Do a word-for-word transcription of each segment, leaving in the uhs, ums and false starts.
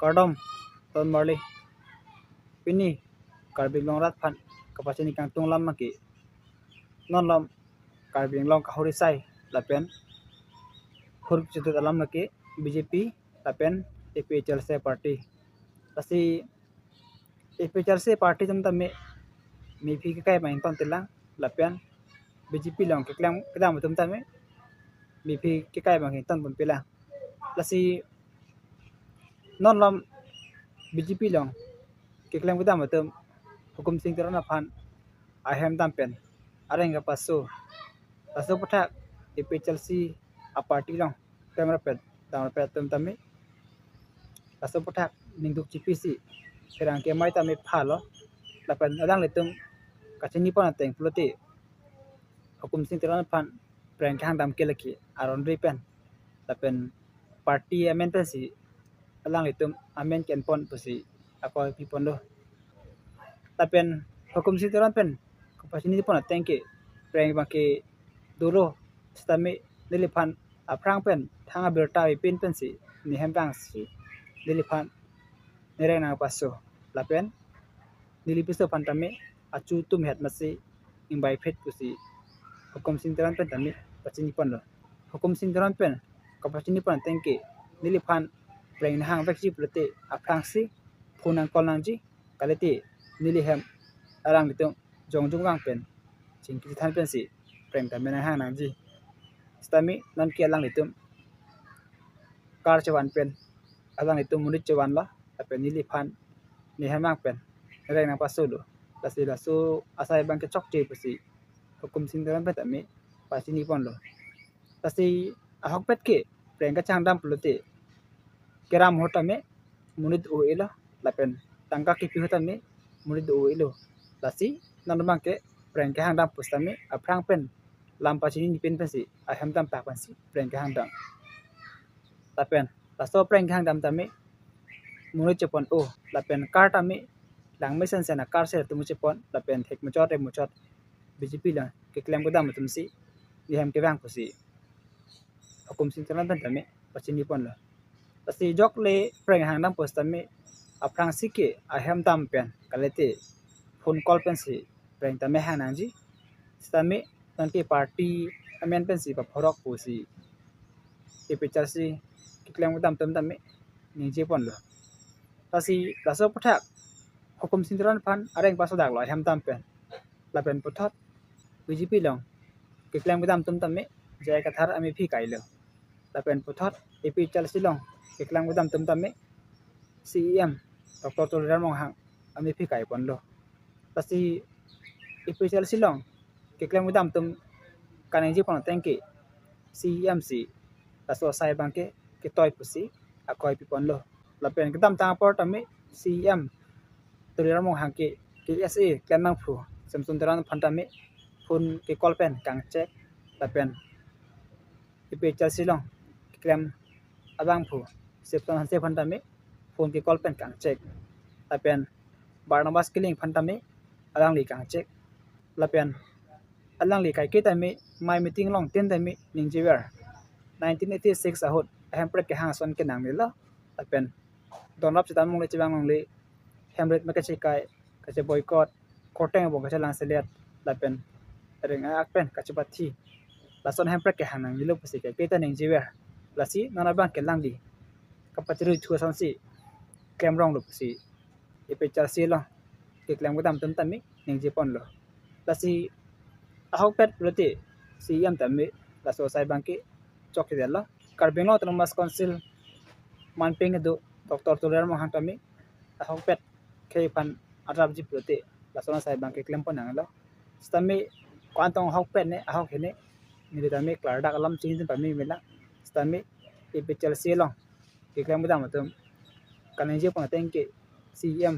Kardom, ton marli. Pini Karbi Anglong arat aphan kapachini kangtung alam ke, non malom Karbi Anglong kahuri asai lapen hur chitut alam ke B J P lapen A P H L C party. Lasi A P H L C party atum tame mephi kekai abang ington tilang lapen B J P along keklem kedam atum tame mephi kekai abang ington ponpilang. Lasi non malom B J P along keklem kedam atum Hukum Sing Teron aphan ahem dam pen areng kapaso. Laso aputhak A P H L C aparty along klem rapet, dam rapet atum tame laso aputhak ningduk chipisi pherangke amei tame phalo lapen alanglitum kachini pon ateng pulote Hukum Sing Teron aphan preng kehang dam ke lake aron ri pen lapen party amen pensi alanglitum amen ke-en pon pusi akoi pi ponlo. Lapen Hukum Sing Teron pen kapachini pon ateng ke preng abang ke dolo, sitame neliphan aphrang pen thang abirta ipin pensi nehem vangsi neliphan nereng nangpaso lapen neli piso aphan tame achu atum het masi ingbai phet pusi Hukum Sing Teron pen tame pachini ponlo. Hukum Sing Teron pen kapachini pon ateng ke neliphan preng nahang vekji pulote aphrangsi phone nang call nangji, kalite neli hem alanglitum jongjung vang pen chingki chethan pensi preng tame nanghang nangji. Sitame non ke alanglitum car chevan pen alanglitum monit chevanlo lapen neliphan nehem vang pen reng nangpasolo. Lasi laso asai abang ke chokche pusi Hukum Sing Teron pen tame pachini ponlo. Lasi ahokpet ke preng kachehang dam pulote keram ahut tame monit o-elo lapen tangka kipi ahut tame monit o-elo. Lasi non abang ke preng kehang dam pusitame aphrang pen lam pachini pin pensi ahem dam pak pensi preng kehang dam. Lapen laso preng kehang dam tame monit chepon o lapen car tame langmesen sen a-car sel atum chepon lapen thek muchot re muchot B J P along keklem kedam atumsi nehem kevang pusi Hukum Sing Teron pen tame pachini ponlo. Lasi jokle preng hang dam pusitame aphrangsi ke ahem dam pen kalite phone call pensi preng tame hang nangji. Sitame non ke party amen pensi paphorok pusi A P H L C keklem kedam atum tame ningje ponlo. Lasi laso aputhak Hukum Sing Teron aphan areng pasodaklo ahem dam pen. Lapen puthot B J P along keklem kedam atum tame J I Kathar amephi kailo. Lapen puthot A P H L C along keklem kedam atum tame C E M Doctor Tuliram Ronghang amephi kai ponlo. Lasi A P H L C along keklem kedam atum kaningje pon ateng ke C E M si laso asai abang ke ketoi pusi akoi pi ponlo. Lapen kedamtang apor tame C E M Tuliram Ronghang ke K S A klem nangphu Semson Teron aphan tame phone ke call pen kangchek lapen A P H L C along keklem abangphu Semson Hanse aphan tame phone ke call pen kangchek. Lapen Barnabas Killing aphan tame alangli kangchek. Lapen alangli kaike tame mei meeting along tin tame ningjever. Nineteen eighty-six ahut ahemprek kehang ason ke nangnelo. Lapen donrap chetam longle chevang longle, hemrit me kachekai, kache boycott, korteng abong kachelang selet, lapen reng ak pen kachepathi. Lason hemprek kehang nangnelo pusi kaike ta ningjever. Lasi non abang ke alangli kapachirui thu asonsi klem ronglo pusi A P H L C along keklem kedam atum tame ningje ponlo. Lasi ahokpet pulote C E M tame laso asai abang ke chokchedetlo. Karbi Anglong Autonomous Council manpeng kedo Doctor Tuliram Ronghang tame ahokpet khei aphan atrapji pulote laso asai abang ke klem pon nanglo. Sitame ko-an tong ahokpet ne ahok hene, neli tame klardak alam chini atum pame melang. Sitame A P H L C along keklem kedam atum kaningje pon ateng ke C E M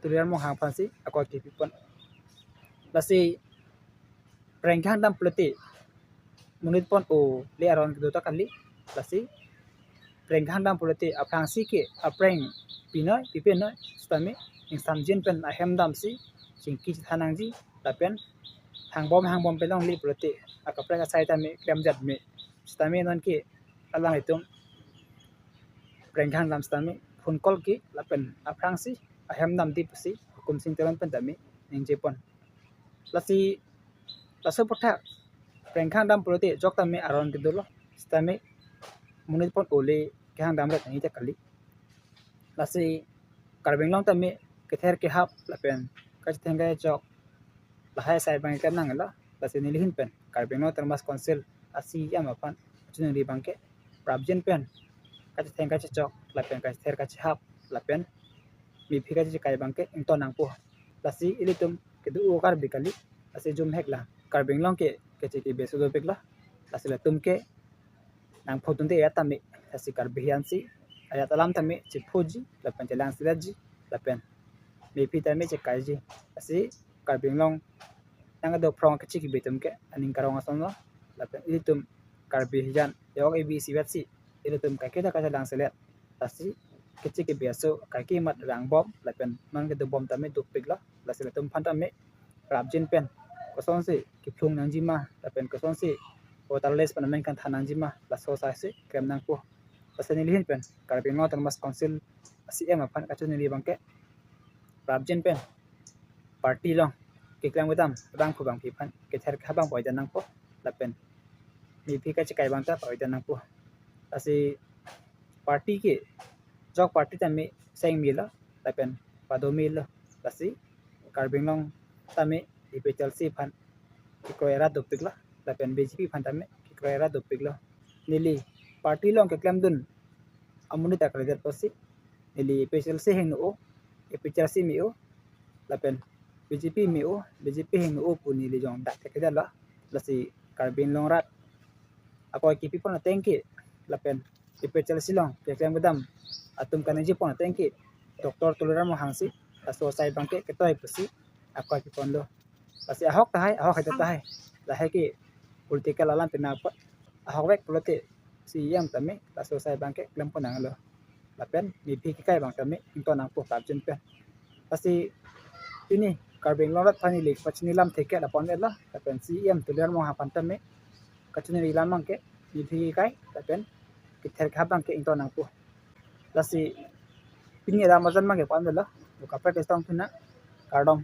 Tuliram Ronghang aphansi akoi kipi pon. Lasi preng kehang dam pulote monit pon o le aron kedo ta kali. Lasi preng kehang dam pulote aphrangsi ke apreng pinoi pipenoi sitame ingsamjin pen ahem damsi chingki chethan nangji lapen hangbom hangbom pelong li pulote akaprek asai tame klemjat me. Sitame non ke alanglitum preng kehang dam sitame phone call ke lapen aphrangsi ahem namdi pusi Hukum Sing Teron pen tame ningje pon. Lasi laso aputhak prengkhang dam pulote jok tame aron kedolo, sitame monit pon ole kehang damret nangji ta kali. Lasi Karbi Anglong tame kether kehap lapen kachetheng kachechok lahai asai abang klem nanglo. Lasi nelihin pen Karbi Anglong Autonomous Council a-C E M aphan kachiningri abangke prapjin pen kachetheng kachechok lapen kachether kachehap lapen mephi kachekai abangke ington nangpo. Lasi ilitum kedo-o Karbi kali, lasi jumhek la Karbi Anglong ke keche kebe si dopiklo. Lasi latum ke nangphotunde ajat tame, lasi Karbi hiansi ajat alam tame chephoji lapen chelangseletji lapen mephi tame chekaiji. Lasi Karbi Anglong nangkedo aphrang keche kebe atum ke aning karong asonlo. Lapen ilitum Karbi hian yok A B C vetsi ilitum kaike ta kachelangselet. Lasi keche kebe aso kaike mat rangbom lapen non kedobom tame dopiklo. Lasi latum aphan tame prapjin pen kosonsi kephlung nangjima lapen kosonsi voter list pen amen kangthan nangjima, laso asaisi klem nangpo. Lasi nelihin pen Karbi Anglong Autonomous Council a-C E M aphan kachiningri abangke prapjin pen party along keklem kedam abangphu abangphi aphan kether kehap abang pavoi dam nangpo lapen mephi kachekai abang ta pavoi dam nangpo. Lasi party ke jok party tame seng melo lapen pado melo. Lasi Karbi Anglong tame A P H L C aphan kekroi arat dopiklo lapen B J P aphan tame kekroi arat dopiklo. Neli party along keklemdun amonit ta kalidet pusi neli A P H L C hingno-o, A P H L C me-o lapen B J P me-o, B J P hingno-o pu neli jong dak thekthedetlo. Lasi Karbi Anglong arat akoi kepipon ateng ke lapen A P H L C along keklem kedam atum kaningje pon ateng ke Doctor Tuliram Ronghang si laso asai abangke ketoi pusi akoi piponlo. Lasi ahok tahai, ahok haido tahai, lahai ke political alam penang apot, ahokvek pulote C E M tame laso asai abangke klem pon nanglo. Lapen mephi kekai abang tame ington nangpo prapjin pen. Lasi pini Karbi Anglong arat aphan ili pachini lam theke lapu-an lo, lapen C E M Tuliram Ronghang aphan tame kachiningri alam abangke mephi kekai lapen kether kehap abangke ington nangpo. Lasi pini ram ajan abangke lapu-an lo, kaprek tong thunang, kardom.